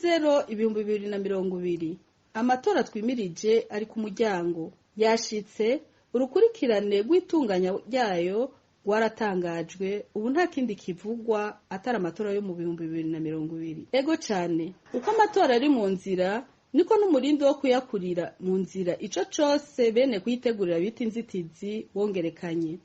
Nzero 2020, amatora twimirije ari ku muryango, yashitse. Urukurikirane rw'itunganya ryayo rwaratangajwe. Ubu nta kindi kivugwa atari amatora yo mu 2020. Ego cane, uko amatora ari mu nzira niko n'umurindi wo kuyakurira mu nzira ico cose bene kuyitegurira bita inzitizi wongerekanye.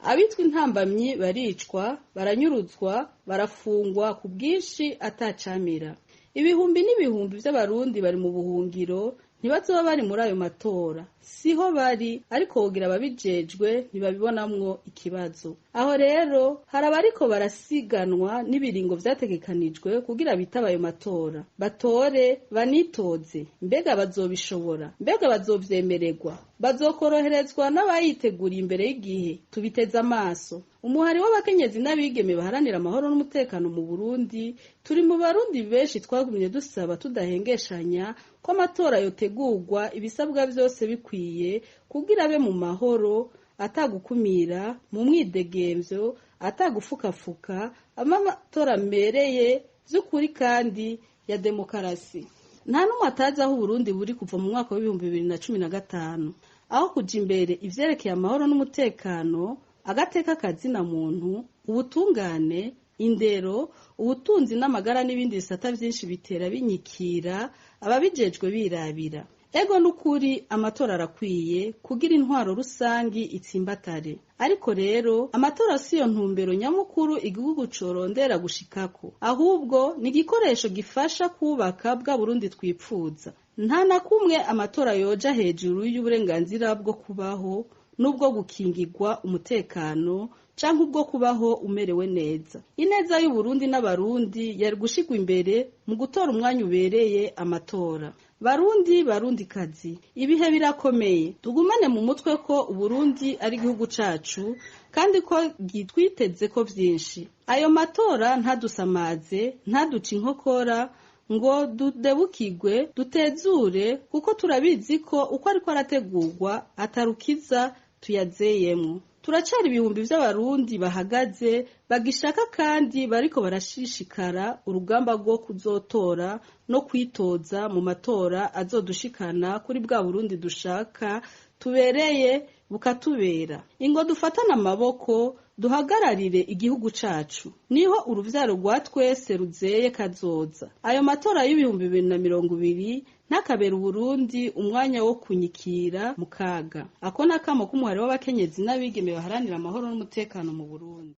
Abitwa intambamyi baricwa, baranyuruzwa, barafungwa ku bwinshi atacamira. Ibihumbi n'ibihumbi vy'Abarundi bari mu buhungiro, ntibazoba bari muri ayo matora, siho bari, ariko wogira ababijejwe ntibabibonamwo ikibazo. Aho rero hari abariko barasiganwa n'ibiringo vyategekanijwe kugira bitaba ayo matora, batore banitoze. Mbega bazobishobora? Mbega bazovyemererwa? Bazokoroherezwa n'abayiteguriye imbere y'igihe? Tubiteze amaso. Umuhari w'abakenyezi n'abigeme baharanira amahoro n'umutekano mu Burundi, turi mu Barundi benshi twagumye dusaba tudahengeshanya ko amatora yotegurwa ibisabwa vyose bikwiye kugira abe mu mahoro, atagukumira, mu mwidegemvyo, atagufukafuka, amatora amereye vy'ukuri kandi ya demokarasi. Nta n'umwe atazi aho Uburundi buri kuva mu mwaka wa 2015. Aho kuja imbere ivyerekeye amahoro n'umutekano, agateka kazina muntu, ubutungane, indero, ubutunzi n'amagara n'ibindi bisata vyinshi bitera binyikira ababijejwe birabira. Ego, n'ukuri amatora arakwiye kugira intwaro rusangi itsimbatare, ariko rero amatora siyo ntumbero nyamukuru igihugu corondera gushikako, ahubwo ni igikoresho gifasha kubaka bwa Burundi twipfuza. Nta na kumwe amatora yoja hejuru y'uburenganzira bwo kubaho n'ubwo gukingirwa umutekano canke ubwo kubaho umerewe neza. Ineza y'Uburundi n'Abarundi yari gushirwa imbere mu gutora umwanya ubereye amatora. Barundi, Barundikazi, ibihe birakomeye. Tugumane mu mutwe ko Uburundi ari igihugu cacu kandi ko gitwiteze ko vyinshi. Ayo matora ntadusamaze, ntaduce inkokora ngo dudebukirwe, dutezure, kuko turabizi ko uko ariko arategurwa atarukiza tuyazeyemwo. Turacari ibihumbi vy'Abarundi bahagaze, bagishaka kandi bariko barashishikara urugamba rwo kuzotora no kwitoza mu matora azodushikana kuri bwa Burundi dushaka, tubereye, bukatubera. Ingo dufatane amaboko, duhagararire igihugu cacu, niho uruvyaro rwa twese ruzeye kazoza. Ayo matora y'2020 ntakabera Uburundi umwanya wo kunyikira mu kaga. Ako nakamo k'umuhari w'abakenyezi n'abigeme baharanira amahoro n'umutekano mu Burundi.